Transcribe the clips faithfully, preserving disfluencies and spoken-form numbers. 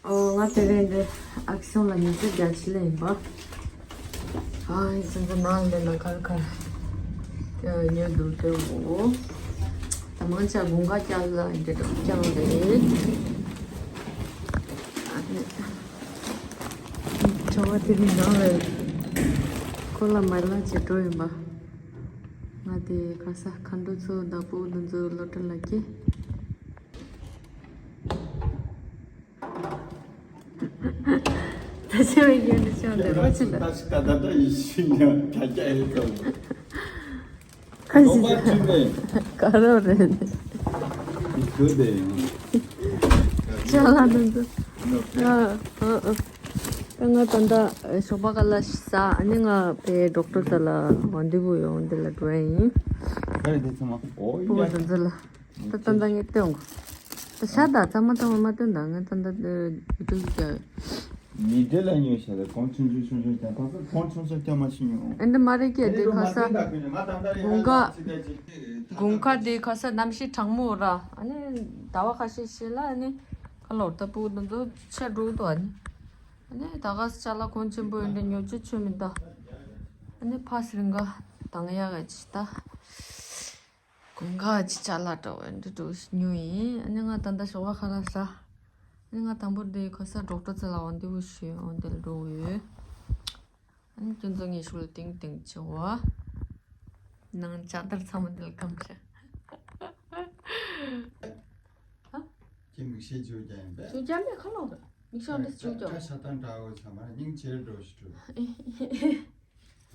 ཨོ། ང་དེ་རིང་འདི་ཨ་ཁུ་ཆུང་ལ་ཉལ་ཆས་རྒྱག་ཆེད་ལ་ཡིན་པ། ཨ་ཡིན་ཙང་ནང་ལ་ནང་ཁར་ཁར་ཉལ་འདུག་སྟེ། འོ། ད་མང་ཆ་དགུན་ཁ་བསྐྱལ་ལ་འདི་འདྲ་བསྐྱལ་རེད། ཨ་ནི་ཆུང་བ་དེ་རིང་ནང་ལ་ཁོ་ལ་མ་ལ་བྱེད་འགྲོ་ཡིན་པ། ང་དེ་ག་ས་མཁའ་འགྲོ་ཚོ་བདག་པོ་འདི་ཚོ་སློབ་གྲྭ་ལ་སྐྱེལ། ད་ཆ་བའི་རྒྱུན་དུ་ཆགས་འདུག་རོ་ཆེ་ལ། ད་ཞིག་ད་ད་ད་ཡིད་ཤི་ཉག་ད་རྒྱ་ཡི་གོ། ཁ་ལོ་ཞིག་མ་ཁྲིད་ནས། ག་རོ་རེད། ཁྱོད་དེ་ཡང་། ཅ་ལག་འདི་ཚོ། ཨ་ཨ་ཨ། ད་ང་ད་ལྟ་ཞོགས་པ་ཁ་ལག་ཟ། ཨ་ནི་ང་ཕའི་ཌོག་ཊར་ཚོ་ལ་རན་དེ་བུ་ཡོང་འདི་ལ་འགྲོ་ཡ་ཡིན། ག་རེ་དེ་ཚང་མ། ཨོ་ཡ། བུ་འདི་ཚོ་ལ། ད་ད་ད་ངས་སྟོན་གོ། ད་ཤ་ད་ཚང་མ་ཚང་མ་མ་སྟོན་ད། ངས་ད་ད་ཡུ་ཊུབ་ཀྱི། མི་འདྲེ་ལ་ཉོས་ཤ་ད་གོང་ཆུང་ཆུང་ཆུང་ཆུང་ཀྱང་ད་ས་གོང་ཆུང་ཆུང་ཀྱང་མ་ཤི་ཉོ། ཨེ་འདི་མ་རེད་ཀྱི་དེ་ཁ་ས། དགུན་ཁ། དགུན་ཁ་དེ་ཁ་ས་གནམ་གཤིས་གྲང་མོ་ར། ཨ་ནི་ཟླ་བ་ཁ་ཤས་ཤིག་ལ་ཨ་ནི་ཁ་ལོར་ད་སྤུ་གུ་དེ་ཚོ་ཆ་འགྲོ་འདུག་ཨ་ནི། ཨ་ནི་ད་ག་ས་ཅ་ལག་གོང་ཆེན་པོ་ཡོད་འདྲ་ཉོ་རྒྱུ་ཆོ་མི་འདུག་ཨ་ནི་ཕ་སི་རིང་ག་དང་ཡག་ག་ཅི་ད། དགུན་ཁ་ཅི་ཅ་ལག་འདྲ་བོ་འདི་འདྲ་ཉོས་ཡིན། ཨ་ནི་ང་ད་ལྟ་ཞོགས་པ་ཁ་ལག་ཟ། ཨ་ནི་ང་དང་པོ་འདི་ཁ་ས་ཌོག་ཊར་ཚོ་ལ་འོ་འདི་བུ་ཞུ་འོ་འདི་ལ་འགྲོ་ཡོད། ཨ་ནི་ཁྱོད་ཚོ་ངའི་ཤུགས་ལ་ཏིང་ཏིང་བྱེད་འོ། ནང་ལྕགས་དར་ཚང་མ་འདི་ལ་གང་ཤ། ཁྱེད་མིག་ཤེལ་བཅོས་ཀྱང་ཡིན་པས། བཅོས་ཀྱང་མེད་ཁ་ལོག་རེད། མིག་ཤེལ་འདི་བཅོས་ཀྱང་། སྐྲ་ཤ་སྟག་འདྲ་བོ་ཚང་མ་སྙིང་རྗེ་འགྲོ་ཞིག་འགྲོ།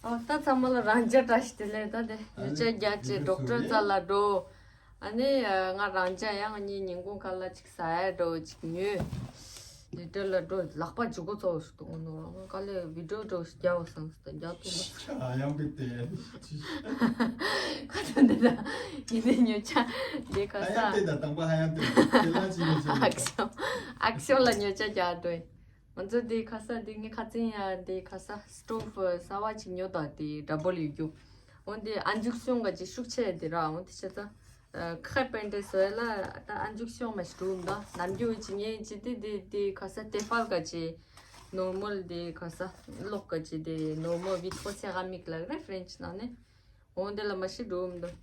ཨོ་ད་ཚང་མ་ལ་རང་འཇགས་བཀྲ་ཤིས་བདེ་ལེགས། ད་དེ་ཉོ་ཆ་རྒྱག་ཆེད་ཌོག་ཊར་རྩ་ལ་འགྲོ། ཨ་ནི་ང་རང་འཇགས་ཡང་གཉིས་ཉིན་གུང་ཁ་ལག་ཅིག་ཟ་ཡ་འགྲོ་ཅིག་ཉོས། ལི་ཊར་ལ་འགྲོ་ལག་པ་ཇུ་གོ་ཚོགས་ཤིག་ཏུ་འོ་ནོ་རང་ཁ་ལས་བི་ཌིའོ་འགྲོ་ཞིག་རྒྱག་བསམ་སྟེ་རྒྱག་ཐུབ་ན། ཡང་བི་དེ་ཁ་ཐུན་དེ་ད་ཡིན་དེ་ཉོ་ཆ་དེ་ཁ་ས་ཧ་ཡང་དེ་ད་དང་པོ་ཧ་ཡང་དེ་དེ་ལ་ཅི་ཉོ་ཆ་ཨག་ཤོ་ཨག་ཤོ་ལ་ཉོ་ཆ་རྒྱག་འགྲོ་ཡིན། ང་ཚོ་དེ་ཁ་ས་དེ་ངའི་ཁ་ཚན་ཡ་དེ་ཁ་ས་སི་ཊོབ་གསར་བ་ཅིག་ཉོ་ད་དེ་ཌ་བལ་ཡུ་རྒྱུ། འོན་ཏེ་ཨན་ཇུག་སོང་ག་ཅིག་ཤུགས་ཆེ་དེ་ར། འོན་ཏེ་བྱས་ཙང་ཁ་པན་ཏེ་སོ་ཡ་ལ་ད་ཨན་ཇུག་སོང་མ་ཞིག་འདུག་ད་ནམ་རྒྱུན་ཅིག་ངས་ཅི་དེ་དེ་དེ་ཁ་ས་ཏེ་ཕལ་ག་ཅིག་ནོར་མལ་དེ་ཁ་ས་ལོག་ག་ཅིག་དེ་ནོར་མལ་བི་ཐོ་སེ་ག་མིག་ལ་རེ་ཕ་རེན་ཆི་ནང་ནས། འོ་འདི་ལ་མ་ཤི་འགྲོ་མི་འདུག་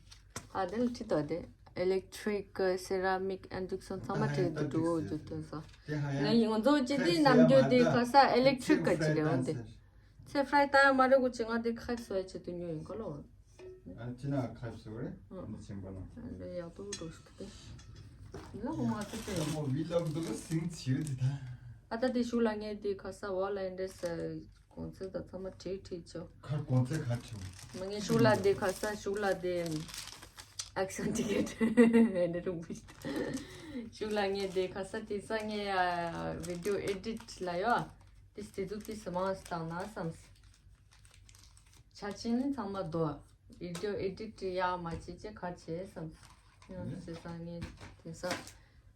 ཨ་དེ་ལ་ཁྲིད་དོ་དེ། ཨེ་ལེག་ཊི་རིག་སེ་ར་མིག་ཨན་ཇུག་སོན་ཚང་མ་ཁྲིད་དུ་འགྲོ་འོ་རྒྱུ་དེ་ས། ང་ཡི་ང་ཚོ་ཅི་དེ་ནམ་རྒྱུན་དེ་ཁ་ས་ཨེ་ལེག་ཊི་རིག་ག་ཅི་རེད་འོ་དེ། ཚེ་ཕ་རའི་ཏ་ཡ་མ་རེད་གོ་ཅི་ང་དེ་ཁ་སོ་ཡ་ཆེད་དུ་ཉོ་ཡིན་ག་ལོ། ཨ་ཅི་ན་ཁ་སོ་རེད། ཨ་འདི་ཆེན་པོ་ན། ཨ་འདི་ཡག་ཏུ་འགྲོ་ཞིག་དེ། ལ་གོ་མ་ཚོ་དེ། ཨ་མོ་བི་ལོག་འདུག་ག་སིང་ཆིའུ་དེ་ད། ཨ་ད་དེ་ཤུགས་ལ་ངས་དེ་ཁ་ས་ཝ་ལ་ཨེ་འདྲེ་ས། གོང་ཚད་དང་ཚང་མ་བྲིས་བྲིས་ཆོག་ཁ་གོང་ཚད་ག་ཆུང་། མ་ངས་ཤུགས་ལ་དེ་ཁ་ས་ཤུགས་ལ་དེ་ཨེག་ཤན་ཊི་ཀེ་ཊི་ནས་རུང་བུ་ཤུགས་ལ་ངས་དེ་ཁ་ས་དེ་ས་ངས་བི་ཌིའོ་ཨེ་ཌིཊ་ལ་ཡོད་དེ་སྟེ་ཟུག་དེ་སི་མང་སི་བཏང་ན་བསམ། ཆ་ཆེན་ནི་ཚང་མ་དོ། བི་ཌིའོ་ཨེ་ཌིཊ་ཡག་མ་བྱེད་ཅེས་ག་བྱེད་བསམ། ཡང་ཟེར་ས་ངས་དེ་ས།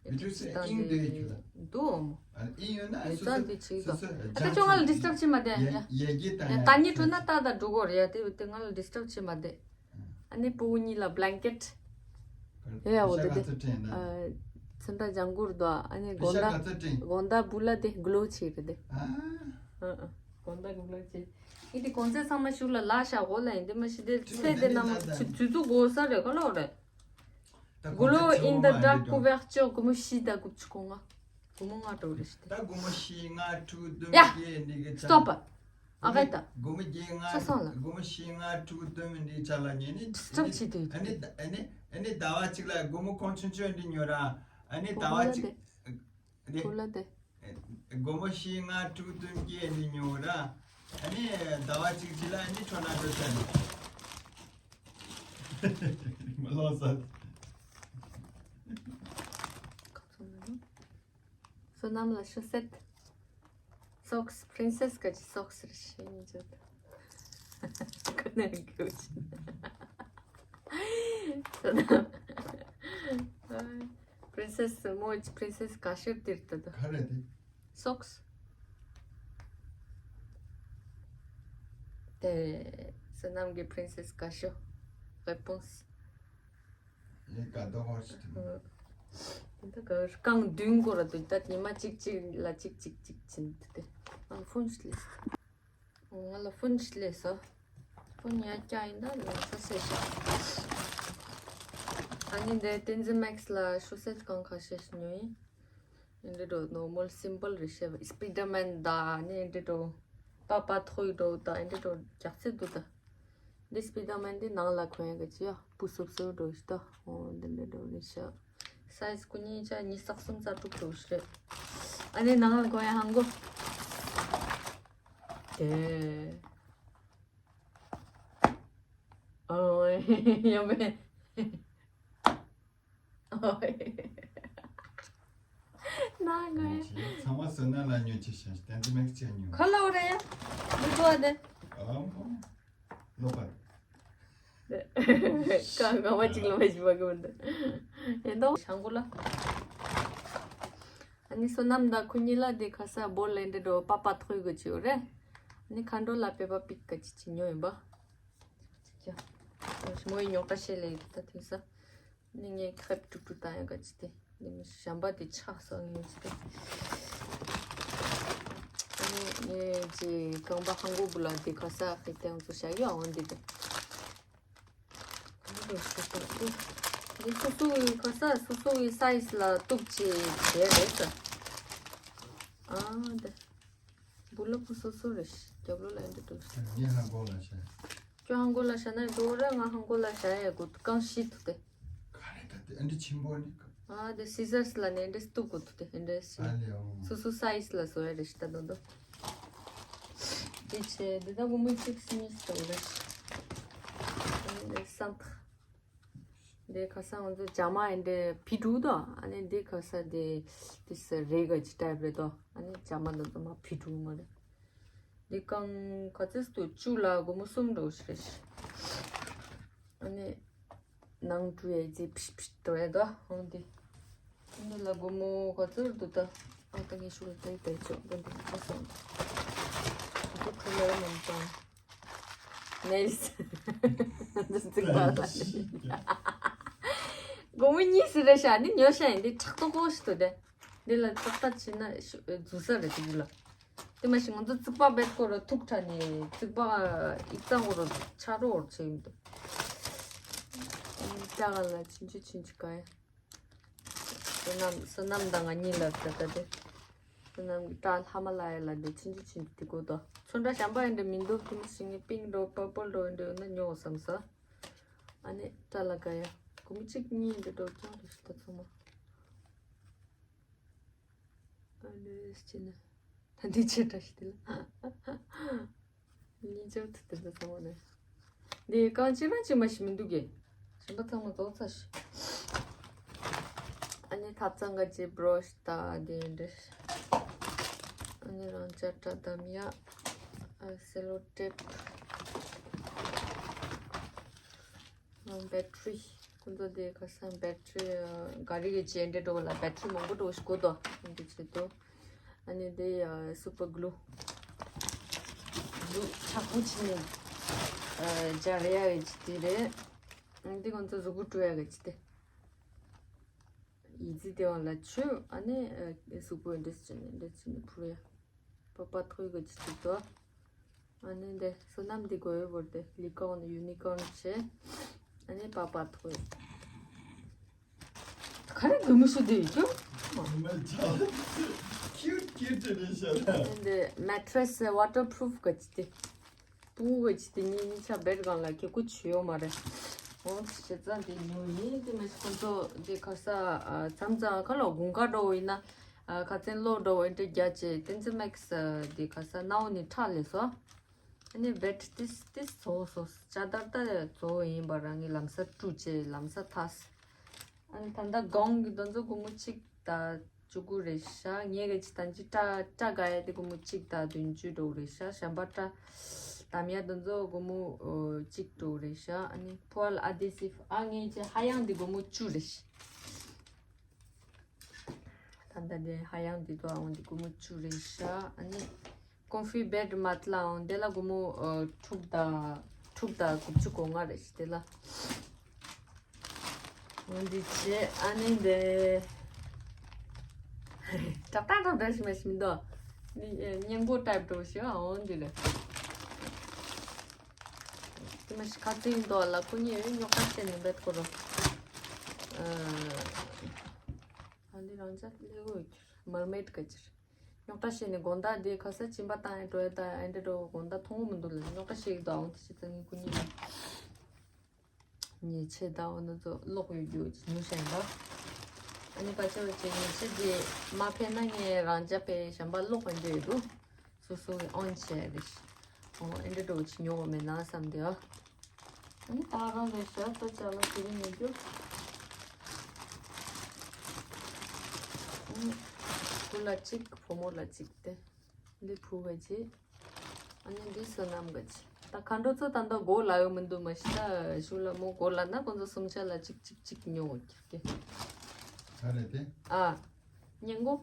བི་ཌིའོ་སི་ཨིན་འདྲ་ཡོད་ཁྱོད་ལ། འདུག་ཨོ་མོ། ཨ་ཨིན་ཡོད་ན་ཡོད་ས་སོ་སོ་དེ་བྱེད་སོ་དང་། སོ་ཨ་ད་ཅོ་ང་ལ་ཌིས་ཊབ་བྱེད་མ་དེ་ཡ། ཡ་གི་ད་ཡ་ད་ནི་འགྲོ་ན་ད་ད་འགྲོ་གོ་རེད་ཡ་དེ་དེ་ང་ལ་ཌིས་ཊབ་བྱེད་མ་དེ། ཨ་ནི་སྤུ་གུ་གཉིས་ལ་བྷ་ལན་ཀེཊ། ཡ་ཡ་འོ་དེ་དེ། ཚོན་ཁྲ་ལྗང་གུར་དོ་ཨ་ནི་དགོང་དག་དགོང་དག་བུ་ལ་དེ་གློ་བྱེད་རེད་དེ། ཨ་ཨ་དགོང་དག་གློ་བྱེད། ཨི་དེ་གོང་ཚད་ཚང་མ་ཤུགས་ལ་ལ་ཤ་གོ་ལ་ཡིན་དེ་མ་ཤི་དེ་ཚེ་དེ་ན་མ་ཚུ་ཚུ་གོ་ས་རེད་ག་ལོ་རེད། Glow in the dark couverture སྒོར་མོ་བཞི་དང་དགུ་བཅུ་གོ་ལྔ། སྒོར་མོ་ལྔ་འགྲོ་རེད་ཤི་དེ། ད་སྒོར་མོ་བཞི་ལྔ་དྲུག་བདུན་ཡ། བརྒྱད་ནི་གི་ཅང་སྟོབ་པ། ཨ་ཁ་ད། སྒོར་མོ་བརྒྱད་ལྔ། ས་སང་ལ། སྒོར་མོ་བཞི་ལྔ་དྲུག་བདུན་ནི་ཅ་ལག་ཉན་ནི། སྟོབ་བྱེད་དུས། ཨ་ནི་ཨ་ནི་ཨ་ནི་ཟླ་བ་གཅིག་ལ་སྒོར་མོ་གོང་ཆུང་ཆུང་འདི་ཉོ་ར། ཨ་ནི་ཟླ་བ་གཅིག་ཨ་ནི་གོ་ལ་དེ། སྒོར་མོ་བཞི་ལྔ་དྲུག་བདུན་བརྒྱད་ནི་ཉོ་ར། ཨ་ནི་ཟླ་བ་གཅིག་གཅིག་ལ་ཨ་ནི་ཁྲོ་ན་འགྲོ་ཆ་ནི། མ་ལོ་ས། བསོད་ནམས་ལ་ཤོ་སེད། སོག་སི། པི་རིན་སེ་སི་ག་ཅི་སོག་སི་རེད་ཤེས་མི་འཇོད། ཁོ་ནར་གྱོད་ཅི། བསོད་ནམས། པི་རིན་སེ་སི་མོ་ཅི་པི་རིན་སེ་སི་ག་ཤེར་དིར་ཏ་ད། ག་རེ་དེ། སོག་སི། དེ་བསོད་ནམས་ཀྱི་པི་རིན་སེ་སི་ག་ཤོ། རེ་པོན་སི། ལས་ཀ་ད་ཧོར་ཞིག་ཐུབ། དེ་འདྲ་གི་རྐང་བདུན་སྐོར་ར་འདུག་ད་ཉི་མ་གཅིག་གཅིག་ལ་གཅིག་གཅིག་གཅིག་ཕྱིན་དུ་དེ། ཨང་ཕོན་ཞིག་ལས། ང་ལ་ཕོན་ཞིག་ལས་སོ། ཕོན་ཡར་བཀྱག་ཡིན་ད་ལ་ས་སེ་ཞིག་ཨ་ནི་འདི་ཏེན་ཛི་མེག་སི་ལ་ཤོ་སེ་ཅི་གང་ཁ་ཤས་ཤིག་ཉོས་ཡིན། འདི་འདྲ་ནོར་མལ་སིམ་པལ་རེད་ཤེས་པ། སྤའི་ཌར་མེན་ད་ནི་འདི་འདྲ་པ་པ་ཐོའི་འདྲ་ད་འདི་འདྲ་རྒྱག་ཚད་འདུག་ད། འདི་སྤའི་ཌར་མེན་འདི་ནང་ལ་གོན་ཡག་གི་ཅི་ཡ་སྤུ་སུབ་སུབ་འདྲ་ཞིག་ད། འོ་འདི་འདྲ་འདྲ་རེད་ཤག་སའི་ཛི་སྐུ་ཉིད་ཆ་ཉི་ཤུ་རྩ་གསུམ་རྩ་དྲུག་འདྲ་ཞིག་རེད། ཨ་ནི་ནང་ལ་གོན་ཡག་ཧང་གོ། དེ། ཨོ། ཡོང་མེད། ཨོ། ན་གོ་ཡ། ཚང་མ་བསོད་ནམས་ལ་ཉོ་ཆེ་ཤ་ཏན་ཏན་མེག་ཅེ་ཉོ། ཁ་ལོ་རེ་ཡ། མི་ཐོ་བ་དེ། ཨོ། ལོ་པ། ཀ་ང་མ་ཅིག་ལོ་མ་ཞིག་མ་གི་མི་འདུག་ཡིན་དོ་ཤང་གོ་ལ། ཨ་ནི་བསོད་ནམས་དང་ཁུ་ཉི་ལ་དེ་ཁ་ས་བོ་ལེན་དེ་འགྲོ་པ་པ་ཐོས་གི་ཅིག་ཡོད་རེད། ཨ་ནི་མཁའ་འགྲོ་ལ་པེ་པ་པིག་ག་ཅིག་ཅིག་ཉོ་ཡིན་པ། ཅིག་ཀྱང་། མོ་ཡི་ཉོག་ཀ་ཤེས་ལེ་ཡི་ད་ཐུག་ས། ཨ་ནི་ངས་ཁེབ་ཀྲུག་ཀྲུག་བཏང་ཡོད་ག་ཅིག་དེ། ཨ་ནི་ཞམ་པ་དེ་ཆགས་སོང་ངས་ཅིག་དེ། ཨ་ནི་ངས་ཅིག་རྐང་པ་ཧང་གོ་བུ་ལ་དེ་ཁ་ས་ཁེ་ཏེང་ཚོ་བྱ་ཡོད་འོན་དེ་དེ། འདི་སོ་སོ་གི་ཁ་ས་སོ་སོ་གི་སའི་ཛི་ལ་གཏུབ་བྱས་བྱས་རེད་ཟེར། ཨ་འདི། བུ་ལ་ཕུ་སོ་སོ་རེད་ཤི། རྒྱབ་ལོ་ལ་འདི་འདུག་ཤི། ངས་ཧང་གོ་ལ་བྱས། ཁྱོད་ཧང་གོ་ལ་བྱས་ན་འགྲོ་རེད། ང་ཧང་གོ་ལ་བྱས་ཡ་དགོས་རྐང་ཤི་ཐུབ་སྟེ། ག་རེ་ད་དེ་ཨ་འདི་ཆེན་པོ་འདི་ག་ཨ་དེ་སི་ཛར་སི་ལ་ནས་འདི་གཏུབ་དགོས་ཐུབ་སྟེ་འདི་ཨ་ལེ་ཨོ། སོ་སོ་སའི་ཛི་ལ་བཟོ་ཡ་རེད་ཤི་ད་དོན་དུ། འདི་ཆེ་འདི་ད་སྒོར་མོ་གཅིག་གཉིས་ཟེར་བ་རེད། ཨ་ནི་སམ་ཐག་འདི་ཁ་སང་ང་ཚོ་ཇ་མ་ཡིན་འདྲ་ཕི་དྲུག་དོ། ཨ་ནི་འདི་ཁ་ས་འདི་འདི་ས་རེ་ག་ཅི་ཊའིབ་རེད་དོ། ཨ་ནི་ཇ་མ་འདི་ཚོ་མ་ཕི་དྲུག་མ་རེད། འདི་རྐང་ག་ཚོད་སྟུ་བཅུ་ལ་སྒོར་མོ་གསུམ་འགྲོ་ཞིག་རེད། ཨ་ནི་ནང་འགྲོ་ཡ་ཅི་ཕི་ཕི་འགྲོ་ཡ་དོ་འོང་འདི། འདི་ལ་སྒོར་མོ་ག་ཚོད་འདུག་ད། ཨ་ད་ངས་ཤུགས་ལ་ཏེ་ཏེ་ཆོག་འདི་འདི་ཁ་སང་། འདི་ཁ་ལ་མི་འདང་། ནེལ་སི། འདི་རྩིག་པ་ལ། སྒོར་མོ་གཉིས་སུ་རེད་ཤག་འདི་ཉོ་ཤག་ཡིན་འདི་ཕྲག་དོག་པོ་ཞིག་ཏུ་དེ། འདི་ལ་ཏག་ཏག་བྱས་ན་ཤུ་རྫུན་ས་རེད་འདུག་ལ། དེ་མ་གཞི་ང་ཚོ་རྩིག་པ་བེད་སྐོར་ལ་ཐུག་ཁྲ་ནས་རྩིག་པ་ཨིག་ཚང་སྐོར་ལ་ཆ་རོགས་བྱས་ཡིན་འདུག་ཨ་ནི་ལྕགས་ལ་ཆུང་ཆུང་ཆུང་ཆུང་ག་ཡ། བསོད་ནམས་བསོད་ནམས་དང་ང་གཉིས་ལ་ད་ལྟ་དེ། བསོད་ནམས་ཀྱི་སྐྲ་ལྷ་མ་ལ་ཡ་ལ་འདི་ཆུང་ཆུང་ཆུང་དེ་གོ་དོ། ཚོན་ཁྲ་གཞན་པ་ཡིན་འདྲ་མི་འདུག་དེ་མ་གཞི་ངས་པིང་འགྲོ་པར་པལ་འགྲོ་ཡིན་འདྲ་ཡོད་ན་ཉོ་བསམ་ས། ཨ་ནི་སྐྲ་ལ་ག་ཡ། སྒོར་མོ་གཅིག་གཉིས་འདྲ་འགྲོ་རྐྱང་རེད་ཤི་ད་ཚང་མ། ཨ་ནི་སྐྱེ་ན། ད་འདི་ཆེ་དྲགས་ཤི་དེ་ལ། གཉིས་ཆར་དུ་དེ་འདྲ་ཚང་མ་ནས། འདི་རྐང་གཅིག་རང་གཅིག་མ་ཞིག་མི་འདུག་གས། གཞན་པ་ཚང་མ་རྫོགས་ཚར་ཤི། ཨ་ནི་ཐབ་ཚང་ག་ཅི་བྲོ་ཤི་ད་འདི་འདྲ། ཨ་ནི་རང་ཅ་ཏྲ་དམ་ཡ། ཨ་སེ་ལོ་ཊེབ། བེ་ཊི་རི། ཁོང་ཚོ་དེ་ཁ་སང་བེ་ཊི་རི་ག་རེ་གི་ཅི་འདྲ་འགྲོ་ལ་བེ་ཊི་རི་མང་པོ་འགྲོ་ཞིག་གོ་དོ་འདི་ཆེད་དུ། ཨ་ནི་དེ་ཡ་སུ་པར་གླུ། གླུ་ཆག་པོ་ཆེ་ནས་སྦྱར་ཡ་གི་ཅི་དེ་རེད། འདི་ཁོང་ཚོ་གཟུགས་པོ་བཀྲུ་ཡ་གི་ཅི་དེ། ཡི་ཙི་དེ་བ་ལ་ཆུ་ཨ་ནི་གཟུགས་པོ་འདྲ་ཅི་ནས་འདྲ་ཅི་ནས་ཕུར་ཡ། པ་པ་ཐོའི་གི་ཅི་ཅི་དོ། ཨ་ནི་འདི་བསོད་ནམས་འདི་དགོས་ཡོད་བོར་ཏེ་ལི་ཀོན་ཡུ་ནི་ཀོན་བྱས། ཨ་ནི་པ་པ་ཐོའི། ག་རེ་དགོས་མི་ཤུ་དེ་ཡོད་ཀྱོ། ཁྱུད་ཁྱུད་དེ་རེད་ཤག་ཨ་ནི་འདི་མེ་ཊི་རེ་སི་ཝ་ཊར་པུ་རུ་ཕུ་གི་ཅི་དེ། སྤུ་གུ་གཅིག་དེ་གཉིས་གཉིས་ཆ་བེད་སྒང་ལ་གི་ཀུ་ཆུ་ཡོད་མ་རེད། འོང་ཞེ་ཙང་དེ་ཉོ་ཡིན་དེ་མ་ཞིག་ཁོང་ཚོ་དེ་ཁ་ས་མཚམས་མཚམས་ཁ་ལོ་དགུན་ཁ་འགྲོ་ཡིན་ན་ཁ་ཚན་ལོ་འགྲོ་འོན་ཏེ་རྒྱ་ཆེ་ཏེན་ཙི་མེག་སི་དེ་ཁ་ས་ནའོ་ནི་ཁྲག་ལས་སོ། ཨ་ནི་བེད་ཏིས་ཏིས་བཟོ་སོ་ཅ་དར་ད་བཟོ་ཡིན་པ་རང་གི་ལམ་ས་བཀྲུ་ཆེ་ལམ་ས་ཐས། ཨ་ནི་ད་ལྟ་གོང་གི་དོན་ཚོ་སྒོར་མོ་གཅིག་དང་བཅུ་དགུ་རེད་ཤག་ངས་ག་ཅི་ད་ཅི་སྐྲ་སྐྲ་དགའ་ཡ་དེ་སྒོར་མོ་གཅིག་དང་བདུན་ཅུ་འགྲོ་རེད་ཤག་གཞན་པ་སྐྲ་དམ་ཡ་དེ་ཚོ་སྒོར་མོ་ཨོ་གཅིག་འགྲོ་རེད་ཤག་ཨ་ནི་ཕོལ་ཨ་དེ་སི་ཨ་ངས་ཅི་ཧ་ཡང་དེ་སྒོར་མོ་བཅུ་རེད་ཤག་ད་ལྟ་དེ་ཧ་ཡང་དེ་ཚོ་ཨང་དེ་སྒོར་མོ་བཅུ་རེད་ཤག་ཨ་ནི། ཀོན་ཕི་བེད་མ་ཏི་ལའང་དེ་ལ་སྒོར་མོ་ཨ་དྲུག་དང་དྲུག་དང་དགུ་བཅུ་གོ་ལྔ་རེད་ཤག་དེ་ལ། འོ་འདི་བྱས་ཨ་ནི་འདི། ཏག་ཏག་ཏག་འདྲ་ཞིག་མ་ཞིག་མི་འདུག་ནི་སྙན་གོ་ཊའིབ་འགྲོ་ཞིག་འོ་འདི་ལ། དེ་མ་ཞིག་ཁ་ཚིག་འདུག་ལ་ཁུ་ཉི་ཡོད་རྙོག་དྲ་བྱས་ནས་འབད་ཁོ་རོ། ཨ་འདི་རང་ཅག་ལེ་གོ་ཡོད་ཀྱི་མར་མེད་ག་ཅིར། རྙོག་དྲ་བྱས་ནས་དགོང་དག་འདི་ཁ་ས་གཅིན་པ་བཏང་ཡ་འགྲོ་ཡ་ད་ཨེ་འདྲ་འགྲོ་དགོང་དག་མཐོང་གི་མི་འདུག་ལ་རྙོག་དྲ་བྱེད་ཀྱི་འདུག་འོང་དེ་བྱས་ཙང་ངས་ཁུ་ཉི་ལ། ཉེས་ཆད་དང་འོ་ན་ཚོ་ལོག་ཡོད་རྒྱུ་ཉུང་ཤས་འདྲ། ཨ་ནི་ཕལ་ཆེར་བྱས་ཉེས་ཆད་དེ་མ་ཕན་ན་ངས་རང་རྒྱབ་པའི་གཞན་པ་ལོག་ཡོང་རྒྱུ་ཡོད་འདུག་སོ་སོ་གི་ཨོན་བྱས་རེད། ཨོ་ཨེ་འདྲ་འགྲོ་ཅི་ཉོ་བ་མེད་ན་བསམ་དེ་ཨ། ཨ་ནི་ད་རང་ལས་ཤ་ཏོ་ཅ་ལ་དེ་རིང་ཉོ་རྒྱུ། ཨ་ནི་སྐུ་ལ་གཅིག་བུ་མོ་ལ་གཅིག་སྟེ། འདི་ཕུ་བ་ཅི། ཨ་ནི་འདི་བསོད་ནམས་ག་ཅི། ད་མཁའ་འགྲོ་ཚོ་ད་ལྟ་མགོ་ལ་ཡོད་མི་འདུག་མ་གཞི་ད་ཞུ་ལ་མོ་མགོ་ལ་ན་ཁོང་ཚོ་སུམ་ཆ་ལ་གཅིག་གཅིག་གཅིག་ཉོ་གི་སྐད། ག་རེ་དེ། ཨ། སྙན་གོ།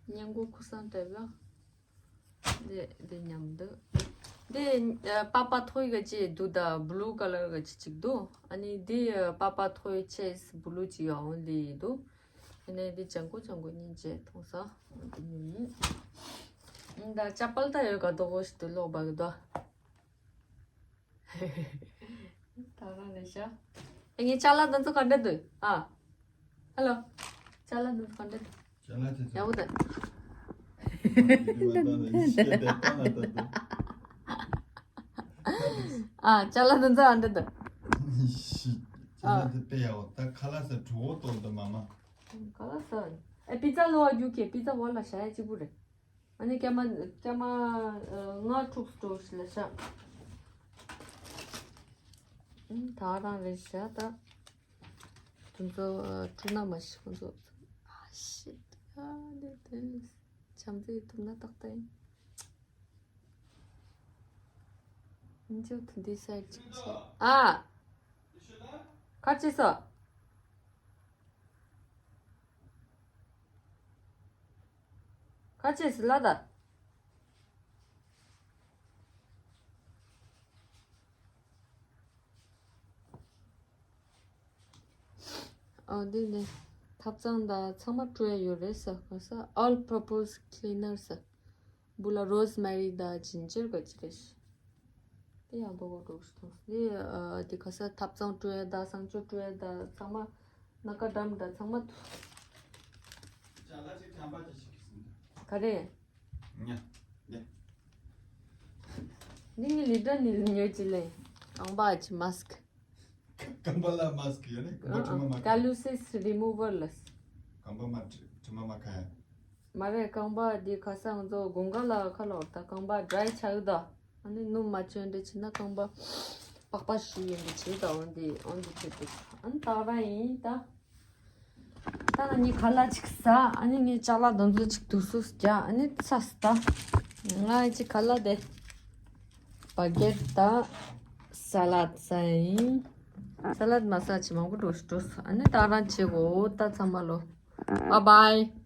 སྙན་གོ་ཁུ་སང་སྤྲད་ཡ། འདི་འདི་མཉམ་འདུག་འདི་ཨ་པ་པ་ཐོ་ཡི་ག་ཅི་འདུག་ད་བླུ་ཀ་ལར་ག་ཅི་གཅིག་འདུག་ཨ་ནི་འདི་ཨ་པ་པ་ཐོ་ཡི་ཆེས་བླུ་ཅི་ཡོང་འདི་འདུག་ཨ་ནི་འདི་ལྗང་གུ་ལྗང་གུ་གཉིས་བཅས་མཐོང་ས་འདི་ཉུང་། ད་ཅ་པལ་ད་ཡོད་ག་དོ་གོ་ཞིག་ཏུ་ལོག་བ་གི་དོ། ད་རང་ལས་ཤ། ཨེ་ངའི་ཅ་ལག་དེ་ཚོ་ག་འདྲ་འདུག་ཨ། ཧེ་ལོ། ཅ་ལག་དེ་ཚོ་ག་འདྲ་འདུག་ཅ་ལག་དེ་ཚོ། ཡག་པོ་འདུག་ཨ་ཅ་ལག་དེ་ཚོ་ག་འདྲ་འདུག་ཅ་ལག་དེ་དཔེ་ཡག་པོ་ད་ཁ་ལག་ཟ་གྲོད་ཁོག་ལྟོགས་འདུག་མ་མ། ཁ་ལག་ཟ། ཨེ་པི་ཛ་ལོ་བ་རྒྱུག་གི་པི་ཛ་བ་ལ་ཤ་ཡ་གཅིག་པུ་རེད། ཨ་ནི་སྐྱ་མ་སྐྱ་མ་ལྔ་དྲུག་སྤྲོ་ཞིག་ལ་ཤ། ད་རང་རེད་ཤ་ད། དུ་ཚོ་ཁྲུ་ན་མ་ཤི་ཁོ་ཚོ། ཨ་ཤི། ཨ་ནི་དེ་བྱམས་བརྩེ་ཐུབ་ན་ཏག་ཏག་ཡིན། འཇོ་དུ་འདི་སར་ཅིག་ཆེ། ཨ། ཁ་ཅི་སོ། ཁ་ཅི་སི་ལ་ད། ཨ་འདི་ནས་ཐབ་ཚང་ད་ཚང་མ་བཀྲུ་ཡ་ཡོད་རེད་ས་ག་ས་all purpose cleaner ས། འབུ་ལ་རོ་སི་མེ་རི་དང་ཇིན་ཇར་ག་ཅི་རེད། དེ་ཡང་པོ་གོ་འགྲོ་ཞིག་མཐོང་སོང་། དེ་ཨ་དེ་ག་ས་ཐབ་ཚང་བཀྲུ་ཡ་དང་གསང་སྤྱོད་བཀྲུ་ཡ་དང་ཚང་མ་སྣ་ཁ་འགྲམ་དང་ཚང་མ་ཐུ། ཅ་ལག་ཅིག་ཁྲམ་པ་ཅིག་ཞིག་གི་སོང་། ག་རེ། ཉ། ཉ། འདི་ངའི་ལི་ཏྲ་ནི་ཉོས་ཅི་ལེ། རྐང་པ་ཨ་ཅི་མཱ་སི་ཀི། རྐང་པ་ལ་མཱ་སི་ཀི་ཡོད་ནི་རྐང་པ་དྲི་མ་མ་ཁ་ཡ། Calluses remover ལ། རྐང་པ་མ་དྲི་དྲི་མ་མ་ཁ་ཡ། མ་རེད་རྐང་པ་འདི་ཁ་སང་ཚོ་དགུན་ཁ་ལ་ཁ་ལོག་ད་རྐང་པ་ཌ་རའི་ཆགས་ཡོད་ད། ཨ་ནི་སྣུམ་མ་བཅོས་འདྲ་བྱས་ན་རྐང་པ་པགས་པ་ཞུ་ཡོད་འདྲ་བྱས་ད་འོན་ཏེ་འོན་ཏེ་བྱེད་འདུག་ཨ་ནི་ད་རང་ཡིན་ད། ད་ང་གཉིས་ཁ་ལག་ཅིག་ཟ། ཨ་ནི་ངའི་ཅ་ལག་དེ་ཚོ་ཅིག་དུ་སུ་རྒྱག་ཨ་ནི་ཚ་སི་ད། ང་ཅིག་ཁ་ལག་དེ་སྤ་གེ་ཊི་དང་ས་ལད་ཟ་ཡིན། ས་ལད་མ་ཟ་ཅི་མང་པོ་འགྲོ་ཞིག་འགྲོ་སོང་། ཨ་ནི་ད་རང་བྱེད་གོ་ད་ཚང་མ་ལོ། Bye bye.